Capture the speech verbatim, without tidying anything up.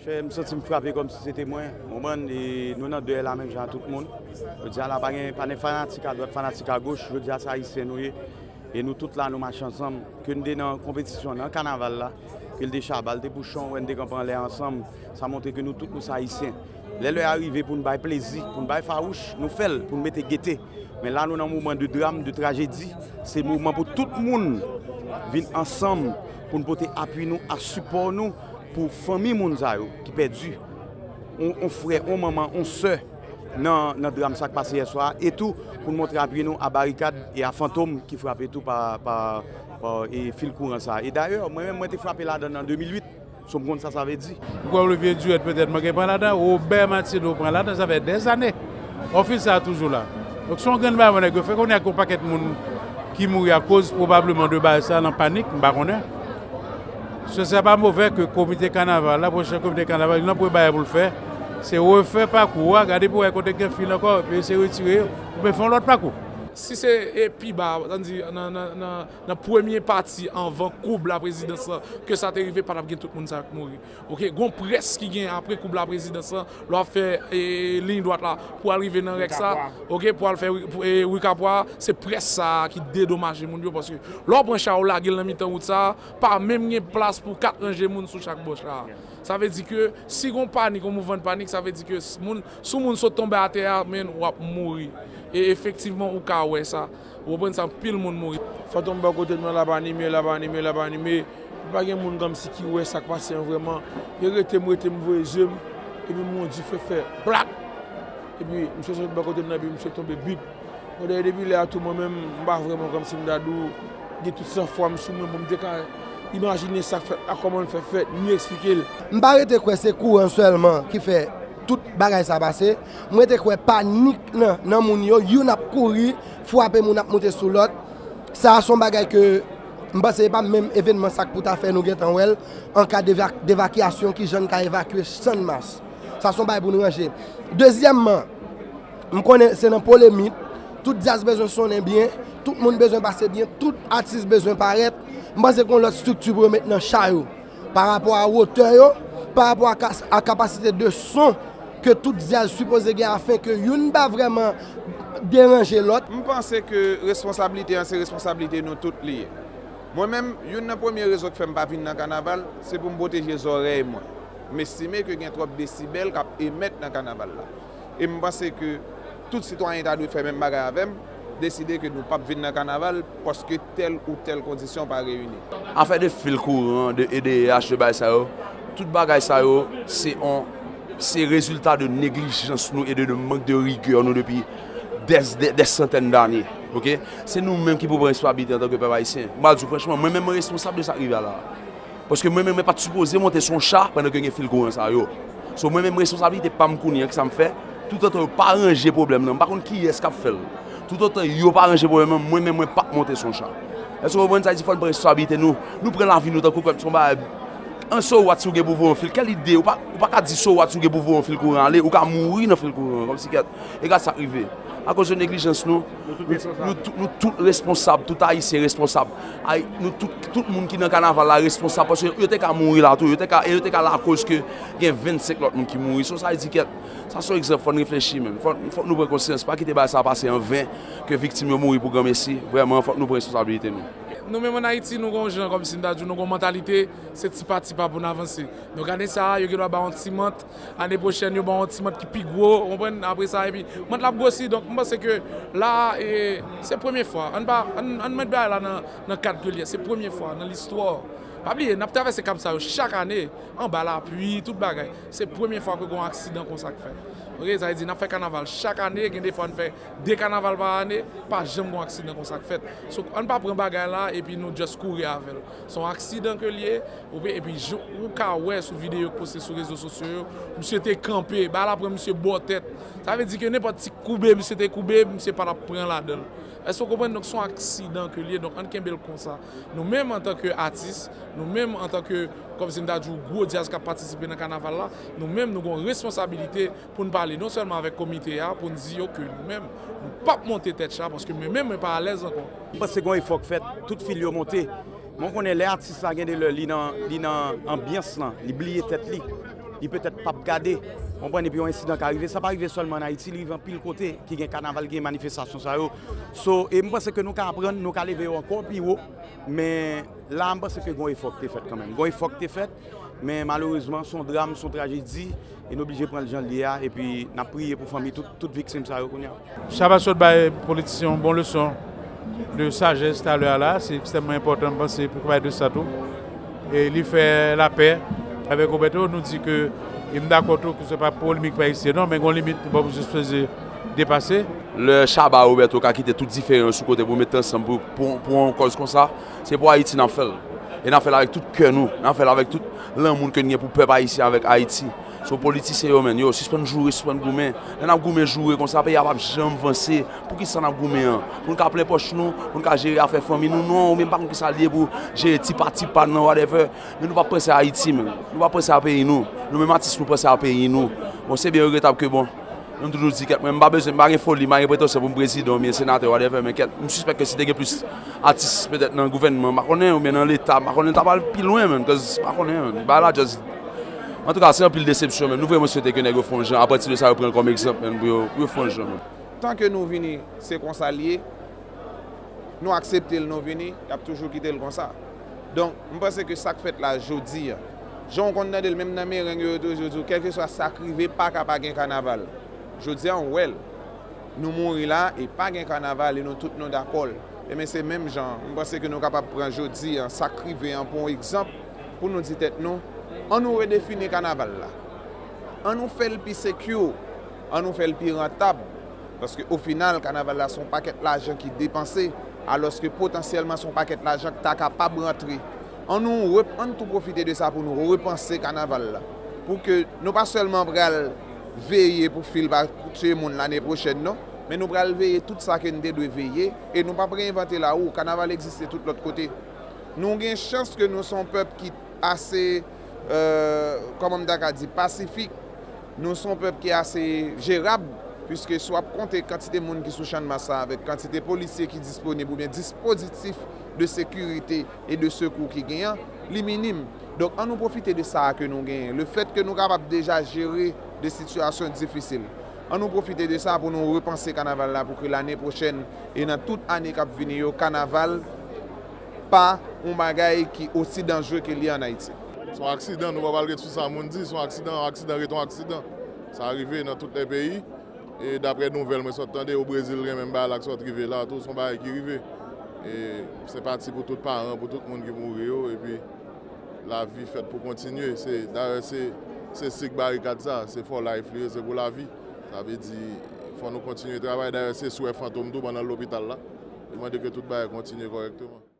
Chè, m santi m frape kòmsi se te mwen. Ou konprann? E nou nan dèy la menm jan ak tout moun. Jodi a la, pa gen, pa gen fanatik adwat, fanatik agoch. Jodi a, se Ayisyen nou ye. E nou tout la, nou mache ansanm. Ke n te nan konpetisyon, nan kanaval la, ke l te chaba, l te pouchon, wè n te kanpe anlè ansanm. Sa montre ke nou tout, nou se Ayisyen. Lè lè a rive pou n bay plezi, pou n bay fawouch, nou fè l, pou n mete gete. Men la, nou nan moman de dram, de trajedi. Se moman pou tout moun vin ansanm, pou n pote apui nou, a sipò nou, pou fanmi moun sa yo ki pèdi on, on frè, on manman, on sè nan, nan dram sa k pase yè swa a, e tou pou n montre apui nou a Barikad e a Fantom ki frape tou pa, pa, pa, e, fil kouran sa a. E dayè, mwen menm, mwen te frape ladan l an de mil uit, so m konn sa sa vle di. M kwè Olivier Durette petèt manke pran ladan, Robert Martineau pran ladan, sa fè dèzane. Ofis sa a toujou la. Donk, se yon grenn bagay nèg yo fè konnen ak yon pakèt moun ki mouri akoz pwobableman de bagay sa nan panik, m pa konnen. Se, se pa move ke komite kanaval la, pwochen komite kanaval, youn nan premye bagay pou l fè, se refè pakou a, gade pou wè kote gen fil ankò, epi eseye retire yo, oubyen fè yon lòt pakou. Si se e pi ba, sa vle di nan, nan, nan, nan premye pati anvan koub la prezidans lan, ke sa te rive, pa t ap gen tout moun sa yo k mouri. Oke, gon près ki gen apre koub la prezidans lan, lè w ap fè e, liy dwat la pou al rive nan rèk sa, oke, pou al fè wi- pou, e, wikapwa, se près sa a ki dedomaje moun yo, paske lè w pran cha ou lage l nan mitan wout sa a, pa menm gen plas pou kat ranje moun sou chak bò cha a. Sa vle di ke si gon panik, yon mouvman de panik, sa vle di ke s- moun, si yon moun sot tonbe atè a, men w ap mouri. E efektivman, ou ka wè sa. Ou konprann sa, anpil moun mouri. Fantom bò kote m nan, l ap anime, l ap anime, l ap anime. Pa gen moun kòmsi ki wè sa k pase an vrèman. Yo rete m, rete m, voye je m, epi m wè yon dife fè plak. Epi misye sot bò kote m nan, epi misye tonbe bip. Bon, dayè, depi lè a tou, mwen menm, m pa vrèman kòmsi m ta di w, gen tout sanfwa m sou mwen pou m te ka imajine sa k fèt la, kòman l fè fèt, ni eksplike l. M pa rete kwè se kouran sèlman ki fè tout bagay sa pase. M rete kwè panik nan, nan moun yo, youn ap kouri, frape moun ap monte sou lòt. Sa a se yon bagay ke m panse e pa menm evènman sa k pou ta fè nou gentan wè l an ka deva- devakyasyon, kijan n ka evakye Channmas. Sa se yon bagay pou nou ranje. Dezyèmman, m konnen se nan polemik, tout djaz bezwen sonnen byen, tout moun bezwen pase byen, tout atis bezwen parèt. M panse gen yon lòt estrikti pou yo met nan cha yo. Pa rapò a wotè yo, pa rapò a, ka- a kapasite de son ke tout djaz sipoze gen afin ke youn pa vrèman deranje lòt. M panse ke responsablite an se responsablite nou tout li ye. Mwen menm, youn nan premye rezon k fè m pa vin nan kanaval, se pou m pwoteje zòrèy mwen. M estime ke gen twòp desibèl k ap emèt nan kanaval la. E m panse ke tout sitwayen ta dwe fè menm bagay avè m, deside ke nou p ap vin nan kanaval paske tèl ou tèl kondisyon pa reyini. Afè de fil kouran, de E D H, de bagay sa yo, tout bagay sa yo, se on, se rezilta de neglijans nou e de, de mank de rigè nou depi des, des, des santèn dane. Oke? Se nou menm ki pou pran responsabilite antanke pèp ayisyen. M pral di w franchman, mwen menm mwen responsab de sa k rive a la a. Paske mwen menm mwen pa t sipoze monte sou yon cha pandan ke gen fil kouran sa yo. So mwen menm responsablite pa m kounye a, kisa m fè? Toutotan yo pa ranje pwoblèm nan, m pa konn kiyès k ap fè l. Toutotan yo pa ranje pwoblèm nan, mwen menm mwen p ap monte sou yon cha. Èske w konprann sa? Sa vle di fò n pran responsablite nou. Nou pran lavi nou tankou kòm se yon bagay. An so what si w gen pou voye yon fil? Kèl ide? Ou pa, ou pa ka di so what si w gen pou voye yon fil kouran ale, ou ka mouri nan fil kouran an, kòmsi kèt. E gad sa k rive. Akoz de neglijans nou, nou, nou tout, nou tout responsab, tout Ayisyen responsab. Ay, nou tout, tout moun ki nan kanaval la responsab, paske yo te ka mouri la tou, yo te ka, e yo te ka lakoz ke gen vennsenk lòt moun ki mouri. So sa vle di kèt, sa se yon egzanp, fò n reflechi menm. Fò, fòk nou pran konsyans, pa kite bagay sa pase an ven, ke viktim yo mouri pou granmesi. Vrèman, fòk nou pran responsablite nou. Nou menm ann Ayiti, nou gen yon jan, kòmsi m ta di w, nou gen yon mantalite, se ti pa ti pa pou n avanse. Nou gade sa, yo gen dwa ba w yon ti mant, ane pwochèn, yo ba w yon ti mant ki pi gwo, ou konprann, apre sa, epi mant la ap gwosi, donk, m panse ke la, e, se premye fwa, ann pa, ann, ann met bagay la nan, nan kad ke l ye, se premye fwa nan listwa. Pa bliye, n ap travèse kab sa yo chak ane, anba lapli, tout bagay. Se premye fwa ke gen yon aksidan konsa k fèt. Oke, sa vle di, n ap fè kanaval chak ane, gen de fwa n fè de kanaval pa ane, pa janm gen yon aksidan konsa k fèt. So, ann pa pran bagay la, epi nou just kouri avè l. Se yon aksidan ke l ye, oke, epi jan ou ka wè sou videyo k poste sou rezo sosyo yo, misye te kanpe, bagay la pran misye bò tèt. Sa vle di ke nenpòt ti koube misye te koube, misye pa t ap pran ladan l. Èske w konprann? Donk, se yon aksidan ke l ye, donk, ann kenbe l konsa. Nou menm, antanke atis, nou menm, antanke, kòmsi m ta di w, gwo djaz k ap patisipe nan kanaval la, nou menm, nou gen yon responsabilite pou n pale non sèlman avèk komite a, pou n di yo ke nou menm, nou p ap monte tèt cha, paske mwen menm, mwen pa alèz ankò. M panse gen yon efò k fèt, tout fil yo monte. Men w konnen lè atis la gen de lè li nan, li nan anbyans lan, li bliye tèt li. Li petèt p ap gade, konprann, epi yon ensidan ka rive. Sa pa rive sèlman ann Ayiti, li rive anpil kote ki gen kanaval, ki gen manifestasyon sa yo. So, e m panse ke nou ka aprann, nou ka leve yo ankò pi wo, men la, m panse ke gon efò ki te fèt kanmenm. Gon efò ki te fèt, men malerezman, se yon dram, se yon trajedi, e n oblije pran l jan l ye a, epi n ap priye pou fanmi tout, tout viktim sa yo kounye a. Shabba sot bay politisyen yon bon leson de sajès talè a la, se ekstrèmman enpòtan, m panse, pou pale de sa tou. E li fè lapè avèk Roberto, nou di ke, e m dakò tou ke se pa polemik pa isi non, men gon limit ou pa pou sipoze depase. Lè Shabba Roberto ka kite tout diferans sou kote pou met ansanm pou, pou, pou yon kòz konsa, se pou Ayiti n ap fè l. E n ap fè l avèk tout kè nou, n ap fè l avèk tout lanmou ke n gen pou pèp ayisyen avèk Ayiti. So politisyen yo, menn, yo, sispann joure, sispann goumen. Lè n ap goumen joure konsa, peyi a p ap janm vanse. Poukisa n ap goumen an? Pou n ka plen pòch nou, pou n ka jere afè fanmi nou? Non, ou menm pa konn kisa l ye pou jere ti pa ti pa nan, whatever. Men nou p ap panse a Ayiti, menn. Nou p ap panse a peyi nou. Nou menm atis nou panse a peyi nou. Bon, se byen regretab ke, bon, nou toujou di kèt, mwen, m pa bezwen, m pa gen foli, m pa gen pretansyon pou m prezidan oubyen senatè, whatever, men kèt, m sispèk ke si te gen plis atis petèt nan gouvènman, m pa konnen, oubyen nan leta, m pa konnen, l ta pral pi lwen, menn, cause m pa konnen, menn. Bagay la just, antouka, se anpil desepsyon, menn. Nou vrèman swete ke nèg yo fè yon jan, apati de sa, yo pran l kòm egzanp, menn, pou yo, pou yo fè yon jan, menn. Tan ke nou vini, se konsa l ye. Nou aksepte l, nou vini, y ap toujou kite l konsa. Donk, m panse ke sa k fèt la jodi a, jan w konn tande l, menm nan mereng yo, yo toujou di w, kèlkeswa sa k rive, pa ka pa gen kanaval. Jodi a, w wè l. Nou mouri la, e pa gen kanaval, e nou tout nou dakò l. Ebyen, se menm jan, m panse ke nou kapab pran jodi a, sa k rive an, pou yon egzanp, pou nou di tèt nou, ann nou redefini kanaval la. Ann nou fè l pi secure, ann nou fè l pi rantab. Paske o final, kanaval la se yon pakèt lajan ki depanse, alòske potansyèlman se yon pakèt lajan ki ta kapab rantre. Ann nou rep-, ann tou pwofite de sa pou nou repanse kanaval la. Pou ke nou pa sèlman pral veye pou fil pa tye moun lane pwochèn, non, men nou pral veye tout sa ke n te dwe veye, e nou p ap reyevante lawo. Kanaval egziste tout lòt kote. Nou gen chans ke nou se yon pèp ki ase, euh, kòman m ta ka di, pasifik. Nou se yon pèp ki ase jerab, piske si w ap konte kantite moun ki sou Channmas la avèk kantite polisye ki disponib oubyen dispozitif de sekirite e de sekou ki genyen, li minim. Donk, ann nou pwofite de sa a ke nou genyen. Le fèt ke nou kapab deja jere de sitiyasyon difisil, ann nou pwofite de sa pou nou repanse kanaval la pou ke lane pwochèn e nan tout ane k ap vini yo, kanaval pa yon bagay ki osi danjre ke li ann Ayiti. Se yon aksidan, nou pa pral ret sou sa moun di, se yon aksidan, yon aksidan ret yon aksidan. Sa rive nan tout lè peyi. E daprè nouvèl mwen sot tande, o Brezil gen menm bagay la k sot rive la tou, se yon bagay ki rive. E senpati pou tout paran, pou tout moun ki mouri yo, epi lavi fèt pou kontinye. Se, dayè, se, se sik barikad sa, se for life li ye, se pou lavi. Sa vle di, fò nou kontinye travay. Dayè, se swè Fantom tou pandan l lopital la. Li mande ke tout bagay kontinye kòrèkteman.